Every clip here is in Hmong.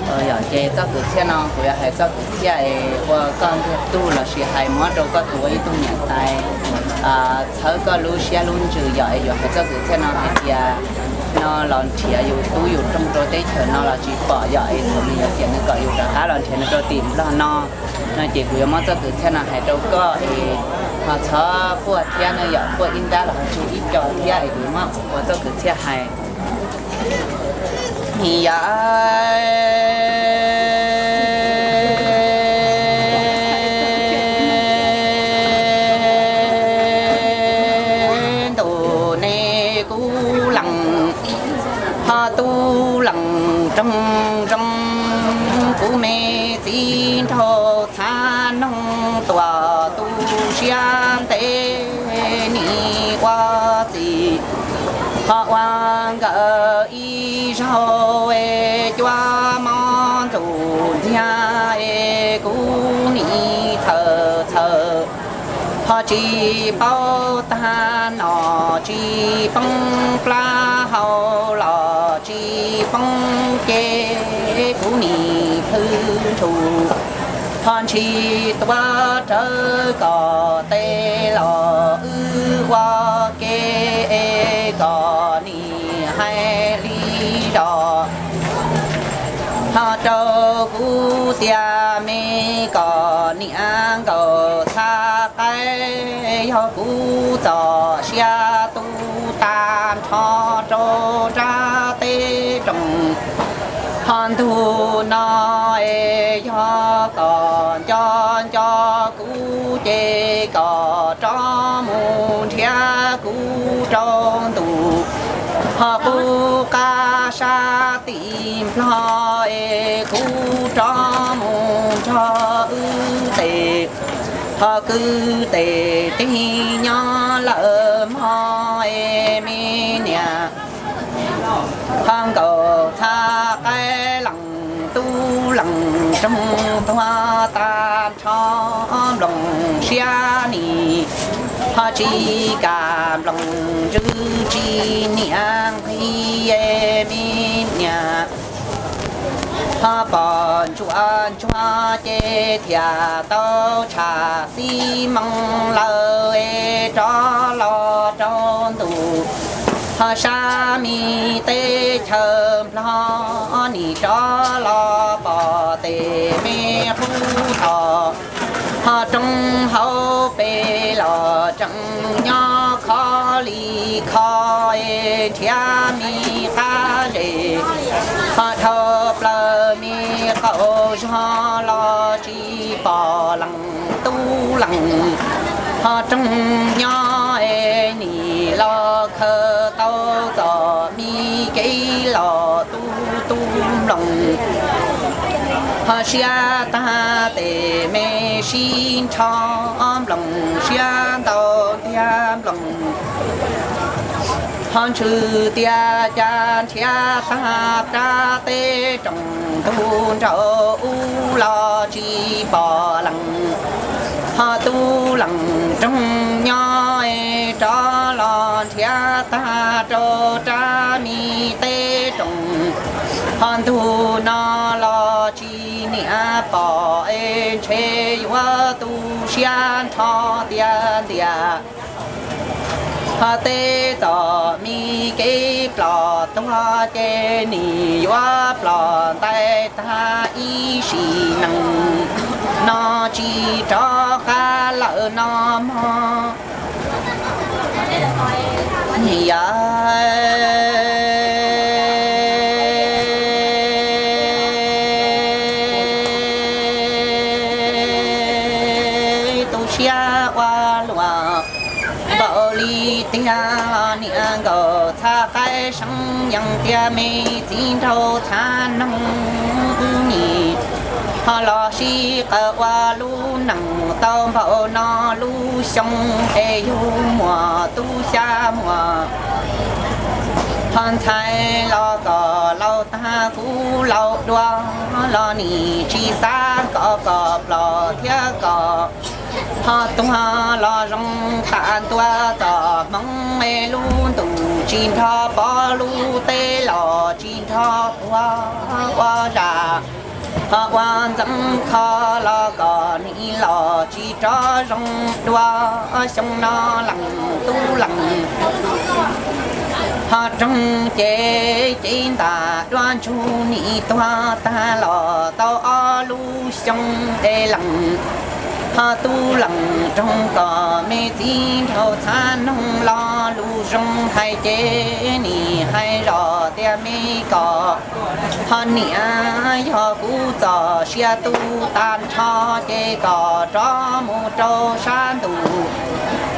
Yog ces txoj kwv txhiaj no kuv yuav hais txoj kwv txhiaj es ua koj ntiag tug lossis hais muab rau koj tus ua ib tug niam tais txhawb koj lub siab lub ntsws yom, es yuav hais txoj kwv txhiaj no hais tias no los nrhiav yus tub yus roog rau teb chaws no los tsis pom yom, es thaum nws yuav xiam nws kom yus rov qab los nrhiav nws rau tim Nplog no. No ces kuv yuav muab txoj kwv txhiaj no hais rau koj es ho txhob quaj thiab no yom, quaj ib nrab los ho tseg ib co thiab es kuv yuav muab ua txoj kwv txhiaj hais. Yog ntuj ne kuv leej ho tub leej roog zoo, kuv me txiv nraug txhav noog tuam tu siab ntev nim ua txim ho ua nkawd ib zaug es cua mob ntxuj ntxiag es kuv nim txhawm txhawm ho tsis paub tag, nom tsis poob plab, hau los tsis poob ceg, kuv nim plhws ntshus ho ntshis tuav rawv kom tes los wb ua ke es kom nim hais li los ho rau kuv tias me kom niam nkaus txhab qaib, yog kuv txoj sia tu tag nrho rau rab teb roog ho ntug no es yog kom nco nco kuv ces kom rov mus nrhiav kuv rau ntuj ho qub qab sab tim Nplog es kuv rov mus nrog wb tes ho kwv tes tig nyob lawm mog es me niam ho nkaus txhab qaib leej tub leej roog tuag tag nrho nploos siab nim ho tsis kam nploos ntsws tsis niam nqis es me niam ho pom ntsuag ntsuag ces thiaj tau tsham xib moos lawm es rov los rau ntuj ho sab me teb chaws Nplog nim rov los pom tes me qub tom ho roob hauv pes los tseem nyob khov li kho es nrhiav me qab zes ho dhau plaws me qaum zog los tsis pom leej tub leej ho roog nyob es nim los khaws tau txom me kev los tu tu nploos ho siab tag tes me sib nrho nploos siab ntau tiag nploos ho ntshwv tias cas nrhiav tag rab teb roog ntug nraud ub los tsis pom leej ho tub leej roog nyob es rov los nrhiav tag rau rab me teb roog ho ntug no los tsis niam pom es ntshe yuav tu siab nrho tiag ntiag ho tej txom me kev plom tuag ces nim yuav plom ntais tag ib sim neej no tsis rov qab lawm no mog. Yog tu siab ua luaj npaum li tiag, niam nkaus txhab qaib seev yees tiag me txiv nraug txhav noog nim ho los sib qawm ua lub neej tau npaum no lub xyoo es yug muaj tub xya muaj ho ntxhais los kom laus tag kuv laus dua los nim tsis xav kom kom plom thiab kom ho tuag los zoo tam ntua txoj hmoov es lub ntuj tsis nrho pov lub teb los tsis nrho puag ua zaj Ho ua ntxeev kho los kom nim los tsis rov zoo dua, xyoo no lees tub lees ho roog ces cev ntam dua ntsug nim tuag tag los tau ob lub xyoo es lees ho tub lees roog kom me txiv nraug txhab noog lo lus zoo hais ces nim hais zom tias me kom ho niam yog kuv txom sia tu tag nrho ces kom rov mus rau sab ntuj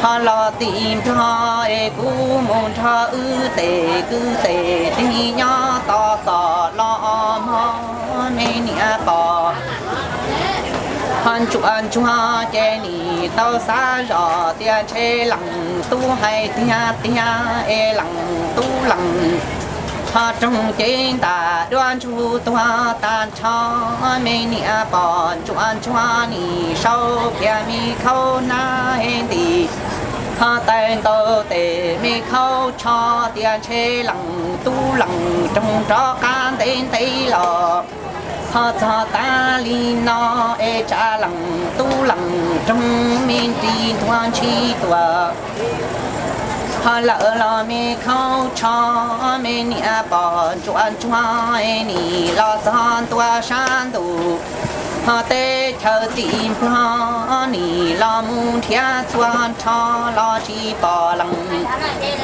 ho los tim Nplog es kuv mus nrog wb tes kwv tes tig nyob tos kom los mog me niam pog. Ho ntsuam ntsuag ces nim tau xav zom tias ntshe lees tub hais tiag tiag es lees tub lees ho roog cev ntam dua ntsug tuag tag nrho me niam pog. Ntsuam ntsuag nim sau kiag me khaub hnab nti ho tais nkaus tes me khaub tsho tias ntshe lees tub lees roog rov qab ntev ntev los ho txog tas li no es tsam lees tub lees roog me nrig ntuag ntshis tuam ho lawm los me khaub tsho me niam pog. Ntsuam ntsuag nim los txog ntua sab ntuj ho teb chaws tim Nplog nim los mus nrhiav txhua nrho los tsis pom lees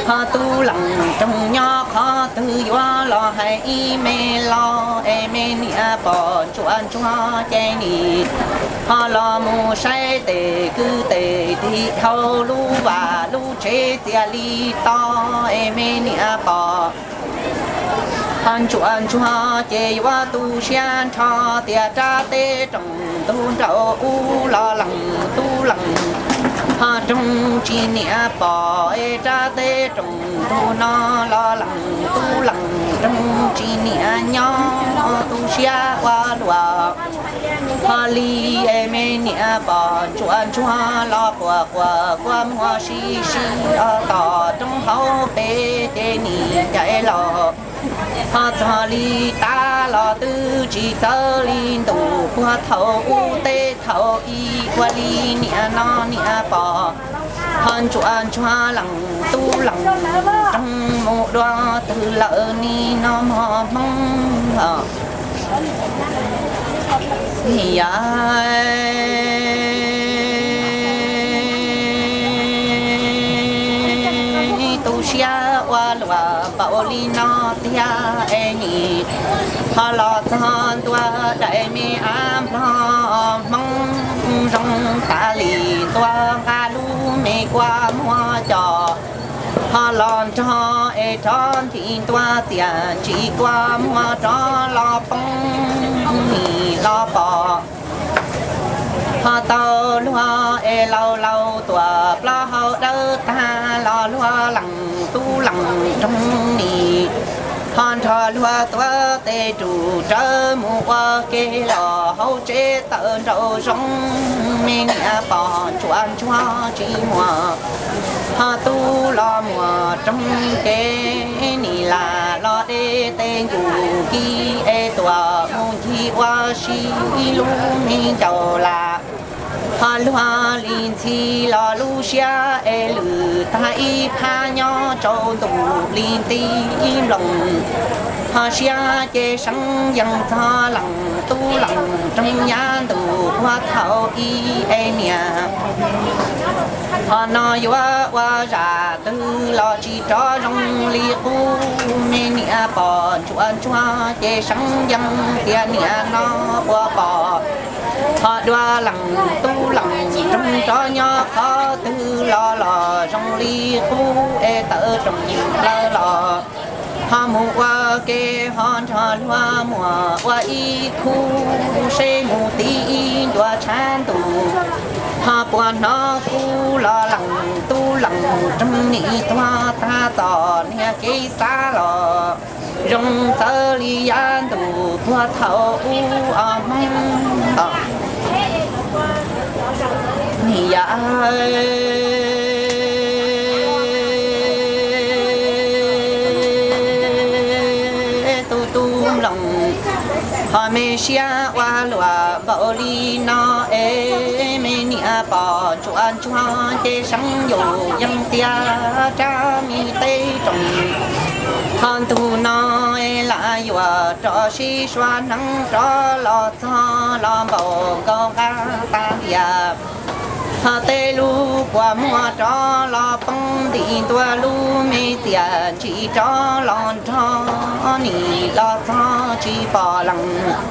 ho tub lees roog nyob qhov twg yuav los hais ib me los es me niam pog. Ntsuam ntsuag ces nim ho los mus saib tes kwv tes tig dhau lub vaj lub tsev txias li to es me niam pog. Ho ntsuam ntsuag ces yuav tu siab nrho tias rab teb rooj ntug nraud ub los lees tub lees ho roog tsis niam pog es rab teb rooj ntug no los lees tub lees roog tsis niam nyob tu siab ua luaj ho li es me niam pog. Ntsuam ntsuag los quas quas kua muag sib sib os tom roob hauv pes ces nim cais los ho txog li tas los twb tsis txawv li ntuj puag thaum ub teb thaum i ua li niam no niam pog. Ho ntsuam ntsuag lees tub lees roog mus dua twg lawm ni no mog Hmoob os. Yog tu siab ua luaj npaum li no tiag es nim ho los txog ntua daim me ab Nplog Hmoob zoo tas li ntua nqa lub me kua muag coj ho los nrog es rov nthi ntua txias ntsis kua muag rov los poob nim los pom ho tau luag es laus laus tuam plaub hau dawb tag los luag lees tub lees roog nim ho nrog luag tuav tes ru rawv mus ua ke los hauv tsev tawm nraum zoov me niam pog. Ntsuam ntsuag tsis muaj ho tub los muaj roog kev nim lam los de tes nkuj kis es tuam mus ncig ua si lub me ncaus lam ho luag li ntxhi los lub siab es lwm tag ib phab nyob rau ntuj li nti nploos ho siab ces seev yees txog lees tub lees roog yav ntuj puag thaum i es niam ho no yuav ua zaj twg los tsis rov zoo li qub me niam pog. Ntsuam ntsuag ces seev yees tias niam no puas pom ho dua lees tub lees roog rov nyob qhov twg los los zoo li qub es tawm rooj plaws los ho mus ua ke ho nrog luag muaj ua ib khub seb mus tim ib ncua tshav ntuj ho puas hnov qub los lees tub lees roog nim tuag tag txom niag kev xav los zoo txawv li yav ntuj puag thaum ub os Hmoob. Yam tu tu mloog ho me Siab ua luaj npaum li no es me niam pom ntsuam ntsuag ces seev yus yeej tias rab me teb roog. Ho ntu no es lam yuam rov sib sua hneev rov los txog los npaum nkaus nqa tas tias ho tej lub kua muag rov los poob nti ntua lub me txiaj ntsim rov los nrog nim los txog tsis pom leej.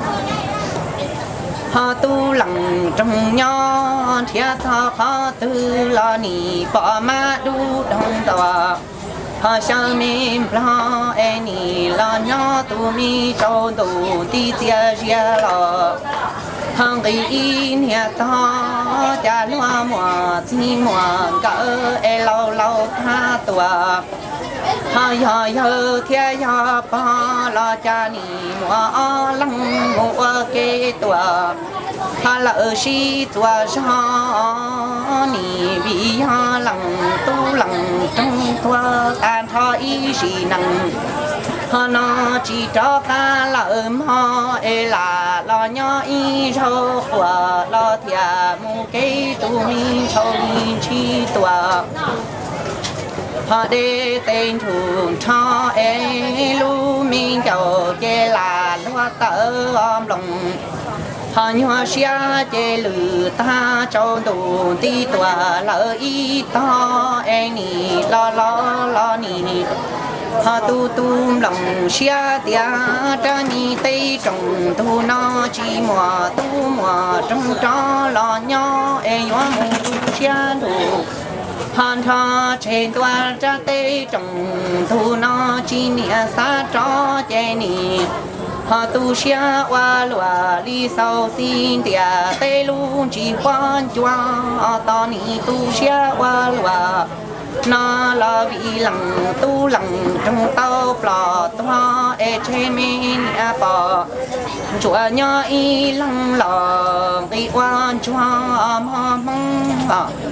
Ho tub leej roog nyob nrhiav txog qhov twg los nim pom mab dub doog ntua. Ho xyaw me nplog es nim los nyob tus me tsaus ntuj nti txias zias los. Ho nqis ib niag tog cas luag muaj txij muaj nkawm es laus laus thab tuaj. Ho yog yawg thiab yog pog los cas nim muaj ob leeg mus ua ke tuaj. Ho lawv sib txuas zog nim vim yog leej tub leej roog tuag tag nrho ib sim neej. Ho no tsis rov qab lawm mog es lam los nyob ib zaug quaj los thiaj mus kev tus me ntshau me ntsis tuaj. Ho deb tes nrug nrho es lub me ncaus ces lam luag tawm nploos. Ho nyuag siab ces lwm tag tsaus ntuj nti tuaj lawm ib tog es nim los los los nim. Ho tus tub nploos siab tias rab me teb roog ntug no tsis muaj tub muaj roog rov los nyob es yuav mus tu siab nrug. Ho nrho tseg ntua rab teb roog ntug no tsis niam xav rov ces nim. Ho tu siab ua luaj li xaus xis ntiag tej lub ntsis huab ncua tos nim tu siab ua luaj. No los vim leej tub leej roog tau ploj tuag es tseg me niam pom ntsuam nyob ib leeg los nqis ua ntsuag mog hmoob os.